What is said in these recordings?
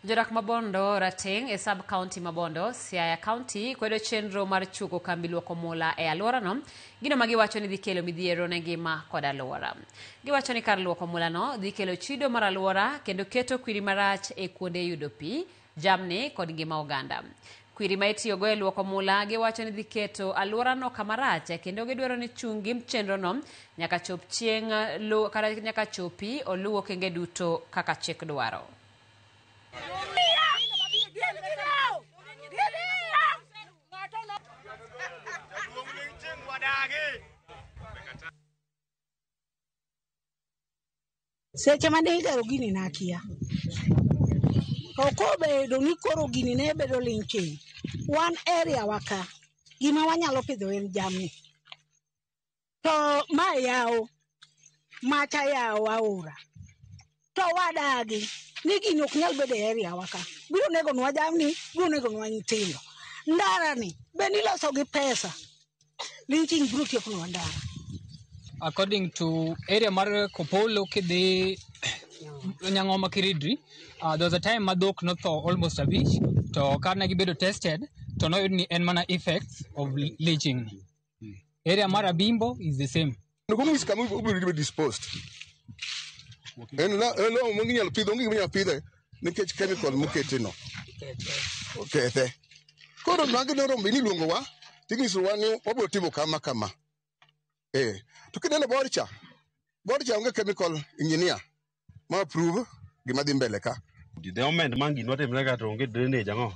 Jodak ma Bondo Rateng' e sub county ma Bondo, Siaya County kwedo chenro mar chungo kambi luoko mula e alworano, gino ma giwacho ni dhi kelo midhiero ne ngima kod alwora. Giwacho ni kar luoko mulano dhi kelo chido mar alwora kendo keto kwiri marach e kuonde yudo pi, jamni kod ngima oganda. Kwiri ma itiyogo e luoko mula giwacho ni dhi keto alworano kama rach kendo gidwaro ni chungi chenrono nyaka chop chieng' kata nyaka chopi oluw okenge duto kaka chik dwaro. Seche mane igero gini nakia. To kobedo ni koro gini ne bedo leaching, wan area wa ka, gima wanyalo pidho en jamni. To ma yawo, macha yawo aora. To wadagi ni gini ok nyal bedo e area wa ka. Biro nego nwa jamni, biro nego nwa nyithindo. Ndara ni be niloso gi pesa. Leaching biro tiekonwa ndara. According to area mar Kopolo kidhi Nyang'oma Kiridri, there was a time ma dhok notho almost abich, to kane gibedo tested to noyud ni en mana effects of leaching. Area mar Abimbo is the same. Kong'is kama obiro bedo disposed. En lowo ma inyalo pidho, onge gima inyalo pidhe nikech chemical mokete no. Okethe. Koro magi noromo ni iluongowa tinyisowa ni wabiro timo kama kama. To kineno board cha, board cha onge chemical engineer ma approve gima dhi mbele ka. The moment ma gino timre ka to onge drainage ang'o?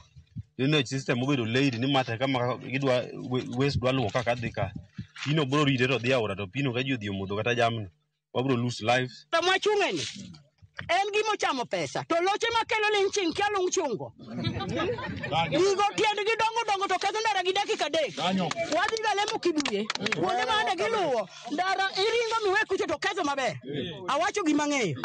Drainage system obedo laid ni mate kama gidwa waste dwa luwo kaka dhi ka. Pino biro rite to dhi aora to pino ka ji odhi omodho kata jamni. Wabiro lose lives. To mwachung'e ni en gima ochamo pesa to loche makelo leaching kia lung chungo. Gigo tiendgi dongo dongo to ketho ndara gi dakika 3. Wadhi ga lemo Kibuye. Kuonde ma ande giluwo ndara iringo miwe kucho to ketho maber. Awacho gima ang'eyo.